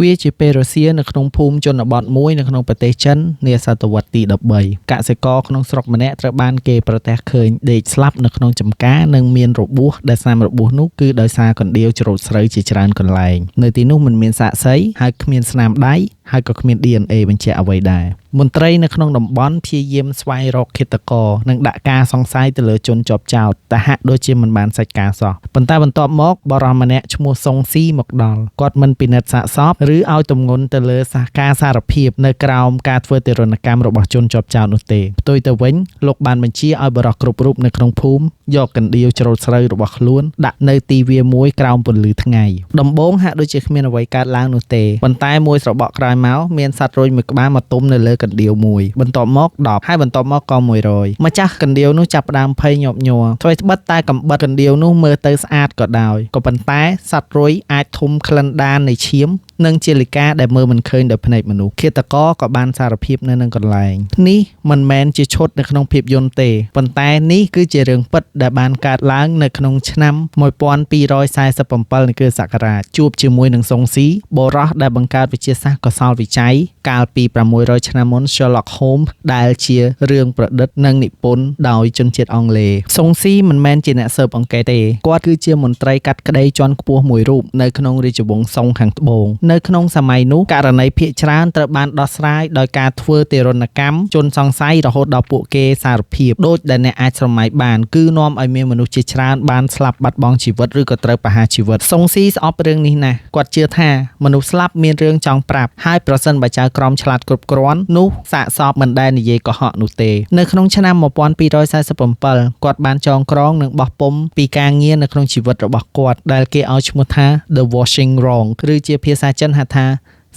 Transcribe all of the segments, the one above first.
វាជាពេលរសៀលនៅក្នុងភូមិជនបទមួយនៅក្នុងប្រទេសចិននាសតវត្សទី13កសិករក្នុងស្រុកម្នាក់ត្រូវបានគេប្រទះឃើញដេកស្លាប់នៅក្នុងចម្ការនិងមានរបួសដែលស្នាមរបួសនោះគឺដោយសារកណ្ដៀវច្រូតស្រូវជាច្រើនកន្លែងនៅទីនោះមិនមានសាក្សីហើយគ្មានស្នាមដៃហើយក៏គ្មាន DNA បញ្ជាក់អ្វីដែរមន្ត្រីនៅក្នុងតំបន់ព្យាយាមស្វែងរកឃាតករនិងដាក់ការសង្ស័យទៅលើជនជាប់ចោទតែហាក់ដូចជាមិនបានសាច់ការសោះប៉ុន្តែបន្ទាប់មកបរិសម្នាក់ឈ្មោះសុងស៊ីមកដល់គាត់មិនពិនិត្យសាកសពឬឲ្យទម្ងន់ទៅលើសាការសារភាពនៅក្រោមការធ្វើទារុណកម្មរបស់ជនជាប់ចោទនោះទេផ្ទុយទៅវិញលោកបានបញ្ជាឲ្យបរិសគ្រប់រូបនៅក្នុងភូមិយកកណ្ដៀវច្រូតស្រូវរបស់ខ្លួនដាក់នៅទីវាលមួយក្រោមពន្លឺថ្ងៃដំបូងហាក់ដូចជាគ្មានអ្វីកើតឡើងនោះទេប៉ុន្តែមួយស្របក់ក្រោយមកមានសត្វរុយមួយក្បាលមកទុំនៅលើកណ្ដៀវមួយបន្ទាប់មក10ហើយបន្ទាប់មកក៏100ម្ចាស់កណ្ដៀវនោះចាប់ផ្ដើមភ័យញាប់ញ័រថ្វីត្បិតតែកំបិតកណ្ដៀវនោះមើលទៅស្អាតក៏ដោយក៏ប៉ុន្តែសត្វរុយអាចធំក្លិនដាននៃឈាមនិងជាលិកាដែលមើលមិនឃើញដោយភ្នែកមនុស្សឃាតករក៏បានសារភាពនៅនឹងកន្លែងនេះមិនមែនជាឈុតនៅក្នុងភាពយន្តទេប៉ុន្តែនេះគឺជារឿងពិតដែលបានកើតឡើងនៅក្នុងឆ្នាំ1247នៃគ្រិស្តសករាជជួបជាមួយនឹងសុងស៊ីបុរសដែលបង្កើតវិទ្យាសាស្ត្រកុសលវិច័យកាលពី600ឆ្នាំមុន Sherlock Holmes ដែលជារឿងប្រឌិតនិងនិពន្ធដោយជនជាតិអង់គ្លេសសុងស៊ីមិនមែនជាអ្នកស៊ើបអង្កេតទេគាត់គឺជាមន្ត្រីកាត់ក្តីជាន់ខ្ពស់មួយរូបនៅក្នុងរាជវង្សសុងខាងត្បូងនៅក្នុងសម័យនោះករណីភាគច្រើនត្រូវបានដោះស្រាយដោយការធ្វើទារុណកម្មជនសង្ស័យរហូតដល់ពួកគេសារភាពដូចដែលអ្នកអាចស្រមៃបានគឺនាំឲ្យមានមនុស្សជាច្រើនបានស្លាប់បាត់បង់ជីវិតឬក៏ត្រូវប្រហារជីវិតសុងស៊ីស្អប់រឿងនេះណាស់គាត់ជឿថាមនុស្សស្លាប់មានរឿងចង់ប្រាប់ហើយប្រសិនបើចៅក្រមឆ្លាតគ្រប់គ្រាន់នោះសាកសពមិនដែលនិយាយកុហកនោះទេនៅក្នុងឆ្នាំ1247គាត់បានចងក្រងនិងបោះពុំពីការងារនៅក្នុងជីវិតរបស់គាត់ដែលគេឲ្យឈ្មោះថា The Washing Wrong ឬជាភាសាចិនហៅថា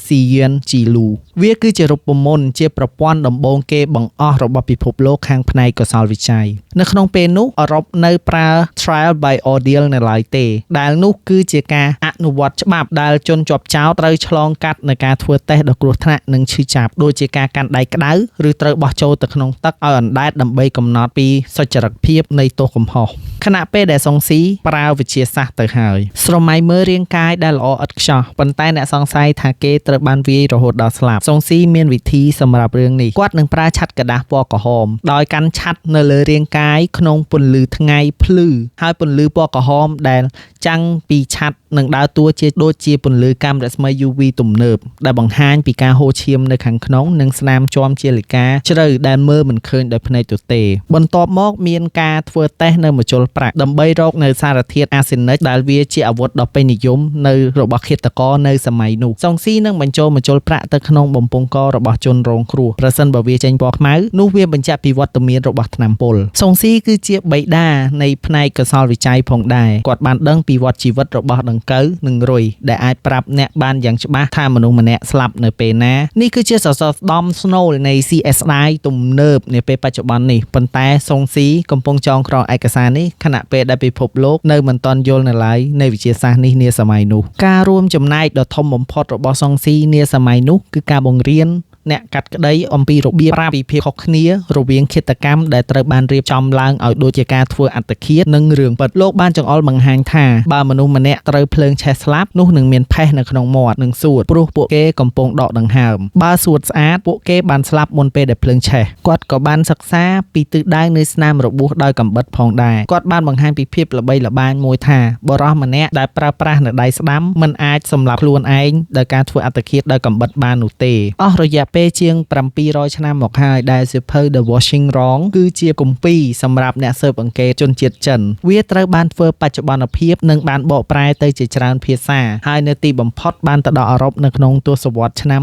ស៊ីយៀនជីលូវាគឺជារូបមន្តជាប្រព័ន្ធដំបូងគេបង្អស់របស់ពិភពលោកខាងផ្នែកកុសលវិច័យនៅក្នុងពេលនោះអឺរ៉ុបនៅប្រើ trial by ordeal នៅឡើយទេដែលនោះគឺជាការអនុវត្តច្បាប់ដែលជនជាប់ចោទត្រូវឆ្លងកាត់នៅការធ្វើតេស្តដ៏គ្រោះថ្នាក់និងឈឺចាប់ដូចជាការកាន់ដៃក្តៅឬត្រូវបោះចូលទៅក្នុងទឹកឲ្យអណ្ដែតដើម្បីកំណត់ពីសុចរិតភាពនៃទោសកំហុសខណៈពេលដែលសុងស៊ីប្រើវិទ្យាសាស្ត្រទៅហើយស្រមៃមើលរាងកាយដែលល្អឥតខ្ចោះប៉ុន្តែអ្នកសង្ស័យថាគេត្រូវបានវាយរហូតដល់ស្លាប់សុងស៊ីមានវិធីសម្រាប់រឿងនេះគាត់នឹងប្រើឆ័ត្រក្រដាសពណ៌ក្រហមដោយកាន់ឆ័ត្រនៅលើរាងកាយក្នុងពន្លឺថ្ងៃភ្លឺហើយពន្លឺពណ៌ក្រហមដែលចាំងពីឆ័ត្រនឹងដើរតួជាដូចជាពន្លឺកាំរស្មី UV ទំនើបដែលបង្ហាញពីការហូរឈាមនៅខាងក្នុងនិងស្នាមជាំជាលិកាជ្រៅដែលមើលមិនឃើញដោយភ្នែកទទេបន្ទាប់មកមានការធ្វើតេស្តនៅម្ជុលប្រាក់ដើម្បីរកនៅសារធាតុអាសេនិកដែលវាជាអាវុធដ៏ពេញនិយមនៅរបស់ឃាតករនៅសម័យនោះសុងស៊ីនឹងបញ្ចូលម្ជុលប្រាក់ទៅក្នុងបំពង់ករបស់ជនរងគ្រោះប្រសិនបើវាចេញពណ៌ខ្មៅនោះវាបញ្ជាក់ពីវត្តមានរបស់ថ្នាំពុលសុងស៊ីគឺជាបិតានៃផ្នែកកុសលវិច័យផងដែរគាត់បានដឹងពីវដ្តជីវិតរបស់ដង្កូវនិងរុយដែលអាចប្រាប់អ្នកបានយ៉ាងច្បាស់ថាមនុស្សម្នាក់ស្លាប់នៅពេលណានេះគឺជាសសរស្តម្ភស្នូលនៃ CSI ទំនើបនាពេលបច្ចុប្បន្ននេះប៉ុន្តែសុងស៊ីកំពុងចងក្រងឯកសារនេះខណៈពេលដែលពិភពលោកនៅមិនទាន់យល់នៅឡើយនៃវិទ្យាសាស្ត្រនេះនាសម័យនោះការរួមចំណែកដ៏ធំបំផុតរបស់សុងស៊ីនាសម័យនោះគឺការបង្រៀនអ្នកកាត់ក្តីអំពីរបៀបប្រាប់ពីភាពខុសគ្នារវាងឃាតកម្មដែលត្រូវបានរៀបចំឡើងឲ្យដូចជាការធ្វើអត្តឃាតនិងរឿងពិតលោកបានចង្អុលបង្ហាញថាបើមនុស្សម្នាក់ត្រូវភ្លើងឆេះស្លាប់នោះនឹងមានផេះនៅក្នុងមាត់និងសួតព្រោះពួកគេកំពុងដកដង្ហើមបើសួតស្អាតពួកគេបានស្លាប់មុនពេលដែលភ្លើងឆេះគាត់ក៏បានសិក្សាពីទិសដៅនៃស្នាមរបួសដោយកាំបិតផងដែរគាត់បានបង្ហាញពីភាពល្បីល្បាញមួយថាបុរសម្នាក់ដែលប្រើប្រាស់នៅដៃស្ដាំមិនអាចសម្លាប់ខ្លួនឯងដោយការធ្វើអត្តឃាតដោយកាំបិតបាននោះទេអស់រយៈពេលជាង700ឆ្នាំមកហើយដែលសៀវភៅ The Washing Wrong គឺជាគម្ពីរសម្រាប់អ្នកស៊ើបអង្កេតជនជាតិចិនវាត្រូវបានធ្វើបច្ចុប្បន្នភាពនិងបានបកប្រែទៅជាច្រើនភាសាហើយនៅទីបំផុតបានទៅដល់អឺរ៉ុបនៅក្នុងទសវត្សរ៍ឆ្នាំ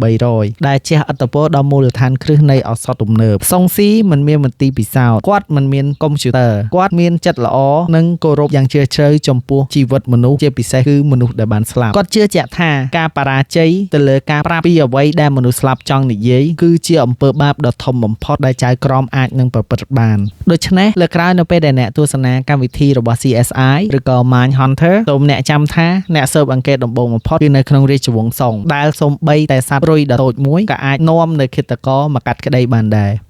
1800ដែលជះឥទ្ធិពលដល់មូលដ្ឋានគ្រឹះនៃឱសថទំនើបសុងស៊ីមិនមានមន្ទីរពិសោធន៍គាត់មិនមានកុំព្យូទ័រគាត់មានចិត្តល្អនិងគោរពយ៉ាងជ្រាលជ្រៅចំពោះជីវិតមនុស្សជាពិសេសគឺមនុស្សដែលបានស្លាប់គាត់ជឿជាក់ថាការបរាជ័យទៅលើការប្រាប់ពីអ្វីដែលមនុស្សស្លាប់ចង់និយាយគឺជាអំពើបាបដ៏ធំបំផុតដែលចៅក្រមអាចនឹងប្រព្រឹត្តបានដូច្នេះលើកក្រោយនៅពេលដែលអ្នកទស្សនាកម្មវិធីរបស់ CSI ឬក៏ Mind Hunter សូមអ្នកចាំថាអ្នកស៊ើបអង្កេតដំបូងបំផុតគឺនៅក្នុងរាជវង្សសុងដែលសូម្បីតែសត្វរុយដ៏តូចមួយក៏អាចនាំនៅឃាតករមកកាត់ក្តីបានដែរ។